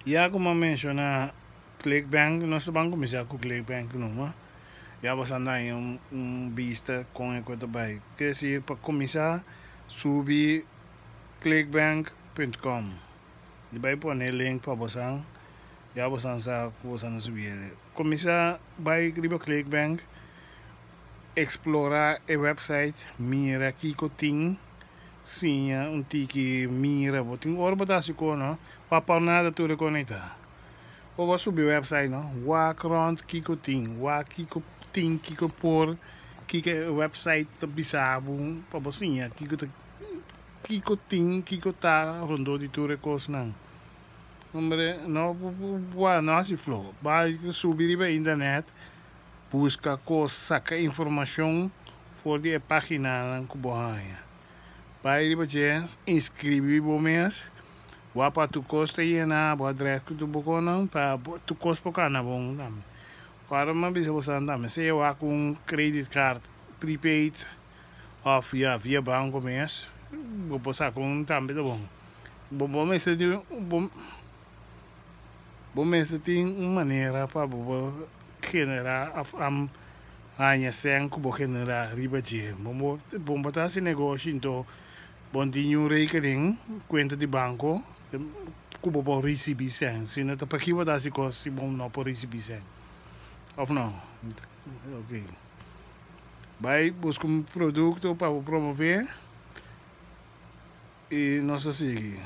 Ya ku mi a menshoná Clickbank, nos ta ban kuminsá ku Clickbank numa. Ya boso a daña un bista kon e ku ta bai. Ke desir pa kuminsá subi clickbank.com. Di bai pone e link pa bosan, ya bosan sa ku bosan ta subi el. Kuminsá bai riba Clickbank, eksplorá e website, mira kiko tin. Siña un tiki mira bo tin ora bo ta hasi ko no wak pa nada tur e konekta ora bo subi website no wak rond kiko tin wak kiko tin kiko por kiko e website ta bisa bo pa bo siña kiko ta kiko tin kiko ta rondó di tur e kosnan hombre no no hasi floho bai subi riba internet buska kos saka informashon for di e paginanan ku bo haña. Bai riba dje, inskribí bo mes, wak pa tur kos ta yená, bo adrès ku tur bo konan pa tur kos por kana bon tambe. Ora mi a bisa boso tambe, sea wak ku un credit card prepaid òf ya via banko mes, bo por saka un tambe ta bon. Bo bo mester di bo bo mester tin un manera pa bo por generá òf haña sèn ku bo generá riba dje. Bo bo ta hasi negoshi nto bo no tin niun rekening, kuenta di banko ku bo por risibí sèn. Si no ta paki bo ta hasi kos si bo no por risibí sèn? Òf no? Oke. Bai buska un produkto pa bo promové i nos ta sigui.